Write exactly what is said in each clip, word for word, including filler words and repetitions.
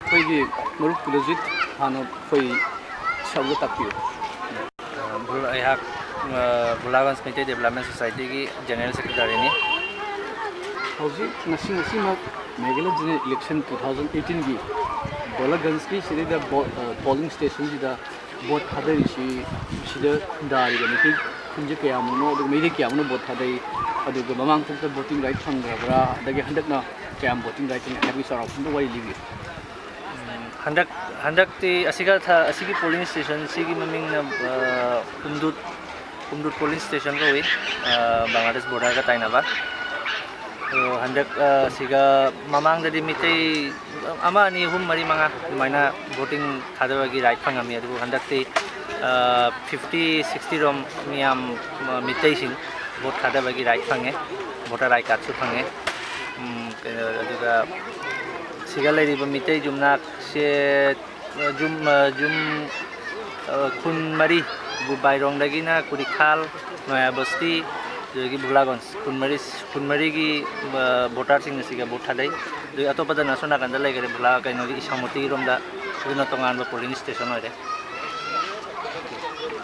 ꯑꯩꯈꯣꯏꯒꯤ ꯃꯔꯨꯞ ꯀꯨꯂꯖꯤꯠ ꯍꯥꯟꯅ ꯑꯩꯈꯣꯏ ꯁꯛꯂ ꯇꯥꯛꯄꯤꯌꯨ꯫ ꯑ, ꯕꯨꯜ-, ꯑꯩꯍꯥꯛ, ꯑ, ꯚꯨꯂꯥꯒꯟꯖ ꯃꯩꯇꯩ ꯗꯦꯕꯂꯞꯃꯦꯟ ꯁꯣꯁꯥꯏꯇꯤꯒꯤ ꯖꯦꯅꯔꯦꯜ ꯁꯦꯀ꯭ꯔꯦꯇꯔꯤꯅꯤ꯫ ꯍꯧꯖꯤꯛ ꯉꯁꯤ, ꯉꯁꯤꯃꯛ Meghalaya general election two thousand eighteen-ꯒꯤ ꯚꯣꯂꯥꯒꯟꯖꯀꯤ ꯁꯤꯗꯩꯗ ꯕꯣ-, ꯑ, ꯄꯣꯂꯤꯡ ꯁ꯭ꯇꯦꯁꯟꯁꯤꯗ ꯚꯣꯠ ꯊꯥꯗꯔꯤꯁꯤ, ꯁꯤꯗ ꯈꯨꯟꯗꯥꯔꯤꯕ ꯃꯩꯇꯩ ꯈꯨꯟꯁꯦ ꯀꯌꯥꯃꯨꯛꯅꯣ, ꯑꯗꯨꯒ ꯃꯩꯇꯩ ꯀꯌꯥꯃꯨꯛꯅ ꯚꯣꯠ ꯊꯥꯗꯩ, ꯑꯗꯨꯒ ꯃꯃꯥꯡ ꯆꯍꯤꯗ ꯚꯣꯇꯤꯡ ꯔꯥꯏꯠ ꯐꯪꯈ꯭ꯔꯕ꯭ꯔꯥ, ꯑꯗꯒꯤ ꯍꯟꯗꯛꯅ ꯀꯌꯥꯝ ꯚꯣꯇꯤꯡ ꯔꯥꯏꯠ ꯐꯪꯉꯦ ꯍꯥꯏꯕꯒꯤ ꯆꯥꯎꯔꯥꯛꯄ ꯑꯝꯇ ꯋꯥꯔꯤ ꯂꯤꯕꯤꯌꯨ꯫ ꯎꯝ, ꯍꯟꯗꯛ, ꯍꯟꯗꯛꯇꯤ ꯑꯁꯤꯒ ꯊ-, ꯑꯁꯤꯒꯤ ꯄꯣꯂꯤꯡ ꯁ꯭ꯇꯦꯁꯟꯁꯤꯒꯤ ꯃꯃꯤꯡꯅ, ꯑ, ꯀꯨꯝꯗꯨꯠ, ꯀꯨꯝꯗꯨꯠ ꯄꯣꯂꯤꯡ ꯁ꯭ꯇꯦꯁꯟ ꯀꯧꯏ, ꯑ, ꯕꯪꯒ꯭ꯂꯥꯗꯦꯁ ꯕꯣꯔꯗꯔꯒ ꯇꯥꯏꯅꯕ꯫ ꯑꯗꯣ ꯍꯟꯗꯛ, ꯑ, ꯁꯤꯒ ꯃꯃꯥꯡꯗꯗꯤ ꯃꯤꯇꯩ ꯑꯃ, ꯑꯅꯤ, ꯑꯍꯨꯝ, ꯃꯔꯤ, ꯃꯉꯥ ꯑꯗꯨꯃꯥꯏꯅ ꯚꯣꯇꯤꯡ ꯊꯥꯗꯕꯒꯤ ꯔꯥꯏꯠ ꯐꯪꯉꯝꯃꯤ, ꯑꯗꯨꯕꯨ ꯍꯟꯗꯛꯇꯤ, ꯑ, fifty sixty ꯔꯣꯝ ꯃꯤꯌꯥꯝ, ꯑ, ꯃꯤꯇꯩꯁꯤꯡ ꯚꯣꯠ ꯊꯥꯗꯕꯒꯤ ꯔꯥꯏꯠ ꯐꯪꯉꯦ, ꯚꯣꯇꯔ ꯑꯥꯏ ꯀꯥꯔꯠꯁꯨ ꯐꯪꯉꯦ꯫ ꯎꯝ, ꯀꯩꯅꯣ, ꯑꯗꯨꯒ ꯁꯤꯒ ꯂꯩꯔꯤꯕ ꯃꯤꯇꯩ ꯌꯨꯝꯅꯥꯛꯁꯦ, ꯑ, ꯌꯨꯝ, ꯑ, ꯌꯨꯝ, ꯑ, ꯈꯨꯟ ꯃꯔꯤ, ꯕꯨꯕꯥꯏꯔꯣꯡꯗꯒꯤꯅ ꯀꯨꯔꯤꯈꯥꯜ, ꯅꯣꯌꯥꯕꯁꯇꯤ, ꯑꯗꯨꯗꯒꯤ ꯚꯨꯂꯥꯒꯣꯟꯁ, ꯈꯨꯟ ꯃꯔꯤ, ꯈꯨꯟ ꯃꯔꯤꯒꯤ, ꯑ, ꯚꯣꯇꯔꯁꯤꯡ ꯑꯁꯤꯒ ꯚꯣꯠ ꯊꯥꯗꯩ꯫ ꯑꯗꯨꯒ ꯑꯇꯣꯞꯄꯗꯅ ꯑꯁꯣꯝ ꯅꯥꯀꯟꯗ ꯂꯩꯈꯔꯦ, ꯚꯨꯂꯥ, ꯀꯩꯅꯣꯒꯤ ꯏꯁꯥꯃꯣꯇꯤꯔꯣꯝꯗ, ꯑꯗꯨꯅ ꯇꯣꯉꯥꯟꯕ ꯄꯣꯂꯤꯡ ꯁ꯭ꯇꯦꯁꯟ ꯑꯣꯏꯔꯦ꯫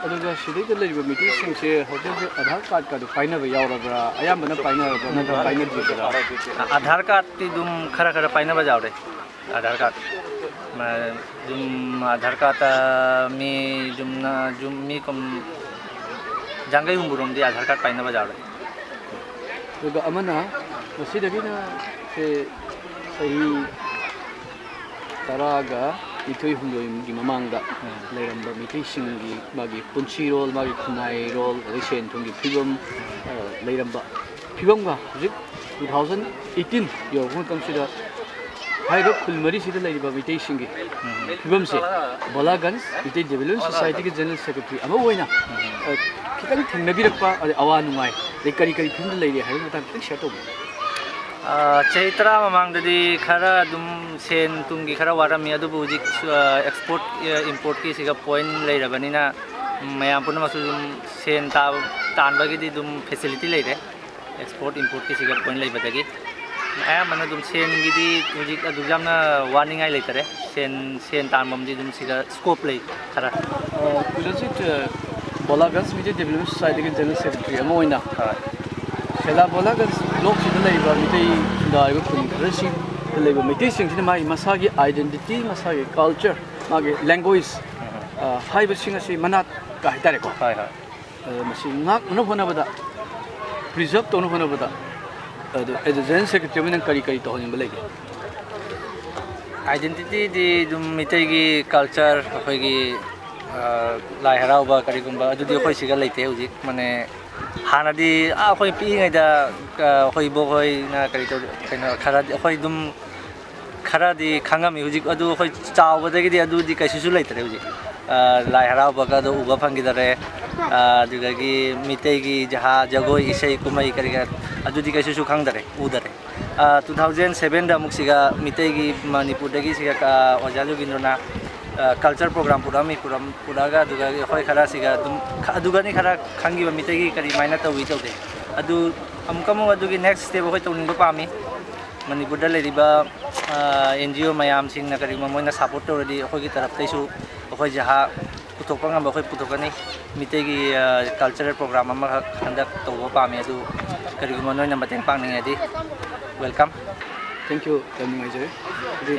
ꯑꯗꯨꯒ ꯁꯤꯗꯩꯗ ꯂꯩꯔꯤꯕ ꯃꯤꯇꯩꯁꯤꯡꯁꯦ ꯍꯧꯖꯤꯛ ꯍꯧꯖꯤꯛ ꯑꯙꯥꯔ ꯀꯥꯔꯗꯀꯗꯨ ꯄꯥꯏꯅꯕ ꯌꯥꯎꯔꯕ꯭ꯔꯥ? ꯑꯌꯥꯝꯕꯅ ꯄꯥꯏꯅꯔꯕ꯭ꯔꯥ ꯅꯠꯇ꯭ꯔꯒ ꯄꯥꯏꯅꯗ꯭ꯔꯤꯕ꯭ꯔꯥ? ꯑ-, ꯑꯙꯥꯔ ꯀꯥꯔꯗꯇꯤ ꯑꯗꯨꯝ ꯈꯔ ꯈꯔ ꯄꯥꯏꯅꯕ ꯌꯥꯎꯔꯦ꯫ ꯑꯙꯥꯔ ꯀꯥꯔꯗ꯫ ꯃ-, ꯑꯗꯨꯝ ꯑꯙꯥꯔ ꯀꯥꯔꯗꯇ ꯃꯤ ꯑꯗꯨꯝꯅ, ꯑꯗꯨꯝ ꯃꯤ ꯀꯨꯝ-, ꯌꯥꯡꯈꯩ ꯍꯨꯝꯐꯨꯔꯣꯝꯗꯤ ꯑꯙꯥꯔ ꯀꯥꯔꯗ ꯄꯥꯏꯅꯕ ꯌꯥꯎꯔꯦ꯫ ꯑꯗꯨꯒ ꯑꯃꯅ ꯃꯁꯤꯗꯒꯤꯅ ꯁꯦ ꯆꯍꯤ ꯇꯔꯥꯒ ꯅꯤꯊꯣꯏ ꯍꯨꯝꯗꯣꯏꯒꯤ ꯃꯃꯥꯡꯗ ꯎꯝ꯫ ꯂꯩꯔꯝꯕ ꯃꯤꯇꯩꯁꯤꯡꯒꯤ ꯃꯥꯒꯤ ꯄꯨꯟꯁꯤꯔꯣꯜ, ꯃꯥꯒꯤ ꯈꯨꯟꯅꯥꯏꯔꯣꯜ, ꯑꯗꯩ ꯁꯦꯟ ꯊꯨꯝꯒꯤ ꯐꯤꯕꯝ, ꯑ, ꯂꯩꯔꯝꯕ ꯐꯤꯕꯝꯒ ꯍꯧꯖꯤꯛ two thousand eighteen ꯌꯧꯔꯛꯄ ꯃꯇꯝꯁꯤꯗ ꯍꯥꯏꯔꯤꯕ ꯈꯨꯜ ꯃꯔꯤꯁꯤꯗ ꯂꯩꯔꯤꯕ ꯃꯤꯇꯩꯁꯤꯡꯒꯤ ꯎꯝ꯫ ꯐꯤꯕꯝꯁꯦ ꯕꯣꯂꯥꯒꯟꯖ ꯃꯤꯇꯩ ꯗꯦꯕꯂꯞꯃꯦꯟ ꯁꯣꯁꯥꯏꯇꯤꯒꯤ ꯖꯦꯅꯔꯦꯜ ꯁꯦꯀ꯭ꯔꯦꯇꯔꯤ ꯑꯃ ꯑꯣꯏꯅ, ꯎꯝ꯫ ꯑ, ꯈꯤꯇꯪ ꯊꯦꯡꯅꯕꯤꯔꯛꯄ, ꯑꯗꯩ ꯑꯋꯥ ꯅꯨꯡꯉꯥꯏ, ꯑꯗꯩ ꯀꯔꯤ ꯀꯔꯤ ꯐꯤꯕꯝꯗ ꯂꯩꯔꯤ ꯍꯥꯏꯕꯒꯤ ꯃꯇꯥꯡꯗ ꯈꯤꯇꯪ ꯁꯤꯌꯔ ꯇꯧꯕꯤꯌꯨ꯫ ꯑ, ꯆꯍꯤ ꯇꯔꯥ ꯃꯃꯥꯡꯗꯗꯤ ꯈꯔ ꯑꯗꯨꯝ ꯁꯦꯟ ꯊꯨꯝꯒꯤ ꯈꯔ ꯋꯥꯔꯝꯃꯤ, ꯑꯗꯨꯕꯨ ꯍꯧꯖꯤꯛ, ꯑ, ꯑꯦꯛꯁꯄꯣꯔꯠ, ꯑ, ꯏꯝꯄꯣꯔꯠꯀꯤ ꯁꯤꯒ ꯄꯣꯏꯟ ꯂꯩꯔꯕꯅꯤꯅ, ꯎꯝ, ꯃꯌꯥꯝ ꯄꯨꯝꯅꯃꯛꯁꯨ ꯑꯗꯨꯝ ꯁꯦꯟ ꯇꯥꯕ, ꯇꯥꯟꯕꯒꯤꯗꯤ ꯑꯗꯨꯝ ꯐꯦꯁꯤꯂꯤꯇꯤ ꯂꯩꯔꯦ, ꯑꯦꯛꯁꯄꯣꯔꯠ ꯏꯝꯄꯣꯔꯠꯀꯤ ꯁꯤꯒ ꯄꯣꯏꯟ ꯂꯩꯕꯗꯒꯤ꯫ ꯑꯌꯥꯝꯕꯅ ꯑꯗꯨꯝ ꯁꯦꯟꯒꯤꯗꯤ ꯍꯧꯖꯤꯛ ꯑꯗꯨꯛ ꯌꯥꯝꯅ ꯋꯥꯅꯤꯡꯉꯥꯏ ꯂꯩꯇꯔꯦ꯫ ꯁꯦꯟ, ꯁꯦꯟ ꯇꯥꯟꯐꯝꯗꯤ ꯑꯗꯨꯝ ꯁꯤꯗ scope ꯂꯩ ꯈꯔ꯫ ꯑ, ꯍꯧꯖꯤꯛ, ꯑ, ꯕꯣꯂꯥꯒꯟꯖ ꯃꯤꯇꯩ ꯗꯤꯕꯦꯂꯞꯃꯦꯟ ꯁꯣꯁꯥꯏꯇꯤꯒꯤ ꯖꯦꯅꯔꯦꯜ ꯁꯦꯀ꯭ꯔꯦꯇꯔꯤ ꯑꯃ ꯑꯣꯏꯅ, ꯍꯣꯏ꯫ ꯁꯦꯂꯥ ꯕꯣꯂꯥꯒꯟꯖ ꯕ꯭ꯂꯣꯛꯁꯤꯗ ꯂꯩꯕ ꯃꯤꯇꯩ ꯈꯨꯟꯗꯥꯔꯤꯕ ꯈꯨꯟ ꯈꯔꯁꯤꯗ ꯂꯩꯕ ꯃꯤꯇꯩꯁꯤꯡꯁꯤꯅ ꯃꯥꯒꯤ ꯃꯁꯥꯒꯤ identity, ꯃꯁꯥꯒꯤ culture, ꯃꯥꯒꯤ language, ꯎꯝ꯫ ꯑ, ꯍꯥꯏꯕꯁꯤꯡ ꯑꯁꯤ ꯃꯅꯥꯠ ꯀ ꯍꯥꯏꯇꯥꯔꯦꯀꯣ꯫ ꯍꯣꯏ, ꯍꯣꯏ꯫ ꯑ, ꯃꯁꯤ ꯉꯥꯛꯅꯅꯕ ꯍꯣꯠꯅꯕꯗ, preserve ꯇꯧꯅꯕ ꯍꯣꯠꯅꯕꯗ, ꯑꯗꯨ as a general secretary ꯑꯃ ꯅꯪ ꯀꯔꯤ ꯀꯔꯤ ꯇꯧꯍꯟꯅꯤꯡꯕ ꯂꯩꯒꯦ? Identityꯗꯤ ꯑꯗꯨꯝ ꯃꯤꯇꯩꯒꯤ culture, ꯑꯩꯈꯣꯏꯒꯤ, ꯑ, ꯂꯥꯏ ꯍꯔꯥꯎꯕ ꯀꯔꯤꯒꯨꯝꯕ, ꯑꯗꯨꯗꯤ ꯑꯩꯈꯣꯏ ꯁꯤꯒ ꯂꯩꯇꯦ ꯍꯧꯖꯤꯛ꯫ ꯃꯥꯅꯦ, ꯍꯥꯟꯅꯗꯤ, ꯑꯥ, ꯑꯩꯈꯣꯏ ꯄꯤꯛꯏꯉꯩꯗ, ꯑ, ꯑꯩꯈꯣꯏ ꯏꯕꯣꯛ ꯍꯣꯏꯅ ꯀꯔꯤ ꯇꯧ-, ꯀꯩꯅꯣ, ꯈꯔꯗꯤ ꯑꯩꯈꯣꯏ ꯑꯗꯨꯝ ꯈꯔꯗꯤ ꯈꯪꯉꯝꯃꯤ꯫ ꯍꯧꯖꯤꯛ ꯑꯗꯨ ꯑꯩꯈꯣꯏ ꯆꯥꯎꯕꯗꯒꯤꯗꯤ ꯑꯗꯨꯗꯤ ꯀꯩꯁꯨꯁꯨ ꯂꯩꯇ꯭ꯔꯦ ꯍꯧꯖꯤꯛ꯫ ꯑ, ꯂꯥꯏ ꯍꯔꯥꯎꯕꯒꯗꯣ ꯎꯕ ꯐꯪꯈꯤꯗꯔꯦ꯫ ꯑ, ꯑꯗꯨꯗꯒꯤ ꯃꯤꯇꯩꯒꯤ ꯖꯍꯥ ꯖꯒꯣꯏ, ꯏꯁꯩ, ꯀꯨꯝꯍꯩ ꯀꯔꯤ ꯀꯔꯥ ꯑꯗꯨꯗꯤ ꯀꯩꯁꯨꯁꯨ ꯈꯪꯗꯔꯦ, ꯎꯗꯔꯦ꯫ ꯑ, two thousand sevenꯗ ꯑꯃꯨꯛ ꯁꯤꯒ ꯃꯤꯇꯩꯒꯤ ꯃꯅꯤꯄꯨꯔꯗꯒꯤ ꯁꯤꯒ, ꯑ, ꯑꯣꯖꯥ ꯖꯣꯒꯤꯟꯗ꯭ꯔꯣꯅ, ꯑ, culture program ꯄꯨꯔꯛꯑꯝꯃꯤ꯫ ꯄꯨꯔꯝ-, ꯄꯨꯔꯛꯑꯒ ꯑꯗꯨꯗꯒꯤ ꯑꯩꯈꯣꯏ ꯈꯔ ꯁꯤꯒ ꯑꯗꯨꯝ ꯈ-, ꯑꯗꯨꯒꯅꯤ ꯈꯔ ꯈꯪꯈꯤꯕ ꯃꯤꯇꯩꯒꯤ ꯀꯔꯤꯃꯥꯏꯅ ꯇꯧꯏ ꯇꯧꯗꯦ꯫ ꯑꯗꯨ ꯑꯃꯨꯛꯀ ꯑꯃꯨꯛ ꯑꯗꯨꯒꯤ next step ꯑꯩꯈꯣꯏ ꯇꯧꯅꯤꯡꯕ ꯄꯥꯝꯃꯤ꯫ ꯃꯅꯤꯄꯨꯔꯗ ꯂꯩꯔꯤꯕ, ꯑ, NGO ꯃꯌꯥꯝꯁꯤꯡꯅ ꯀꯔꯤꯒꯨꯝꯕ ꯃꯣꯏꯅ support ꯇꯧꯔꯗꯤ ꯑꯩꯈꯣꯏꯒꯤ ꯇꯔꯞꯇꯩꯁꯨ ꯑꯩꯈꯣꯏ ꯖꯍꯥ ꯄꯨꯊꯣꯛꯄ ꯉꯝꯕ ꯑꯩꯈꯣꯏ ꯄꯨꯊꯣꯛꯀꯅꯤ꯫ ꯃꯤꯇꯩꯒꯤ, ꯑ, cultural program ꯑꯃꯈꯛ ꯍꯟꯗꯛ ꯇꯧꯕ ꯄꯥꯝꯃꯤ꯫ ꯑꯗꯨ ꯀꯔꯤꯒꯨꯝꯕ ꯅꯣꯏꯅ ꯃꯇꯦꯡ ꯄꯥꯡꯅꯤꯡꯉꯗꯤ welcome꯫ Thank you, ꯌꯥꯝ ꯅꯨꯡꯉꯥꯏꯖꯔꯦ꯫ ꯑꯗꯨ